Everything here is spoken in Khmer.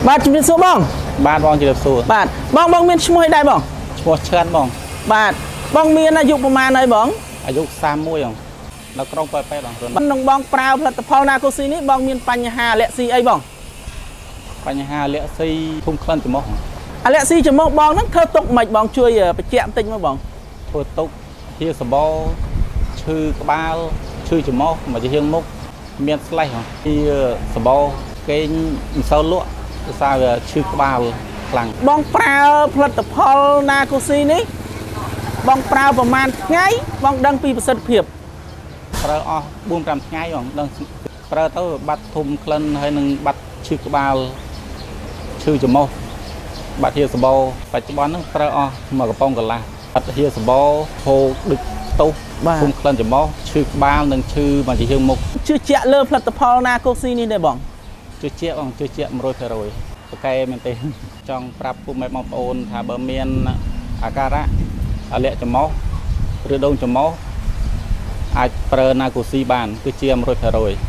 បាទជំរាបសួរបង បាទបងជម្រាបសួរ បាទបងបងមានឈ្មោះអីដែរបង ឈ្មោះឈឿនបង បាទបងមានអាយុប្រហែលហើយបង អាយុ31បងនៅក្រុងប៉ោយប៉ែតបង បងនឹងបងប្រើផលិតផលណាកូស៊ីនេះបងមានបញ្ហាអាឡែស៊ីអីបង បញ្ហាលាក់ស៊ីធុំក្លិនច្រមុះបង អាឡែស៊ីច្រមុះបងហ្នឹងធ្វើទុកមិនបងជួយបញ្ជាក់បន្តិចមកបង ធ្វើទុកហៀសបោឈឺក្បាលឈឺច្រមុះមកជាហៀងមុខមានស្លេះបងហៀសបោគេងមិនសូវលក់ដោយសារវាឈឺក្បាលខ្លាំង បងប្រើផលិតផលណាកូស៊ីនេះបងប្រើប្រហែលថ្ងៃបងដឹងពីប្រសិទ្ធភាព ប្រើអស់4 5ថ្ងៃបងដឹងប្រើទៅបាត់ធុំក្លិនហើយនឹងបាត់ឈឺក្បាលឈឺច្រមុះបាត់ហៀសបោបច្ចុប្បន្នហ្នឹងប្រើអស់មួយកំប៉ុងកន្លះបាត់ហៀសបោហូរដូចផ្ទុះ បាទ ធុំក្លិនច្រមុះឈឺក្បាលនិងឈឺមកជាហៀងមុខ ជឿជាក់លើផលិតផលណាកូស៊ីនេះទេបង ជឿជាក់បងជឿជាក់100%ប្រកែមែនទេ ចង់ប្រាប់ពុកម៉ែបងប្អូនថាបើមានអាការៈអាលាក់ច្រមុះឬដងច្រមុះអាចប្រើណាកូស៊ីបានគឺជា100%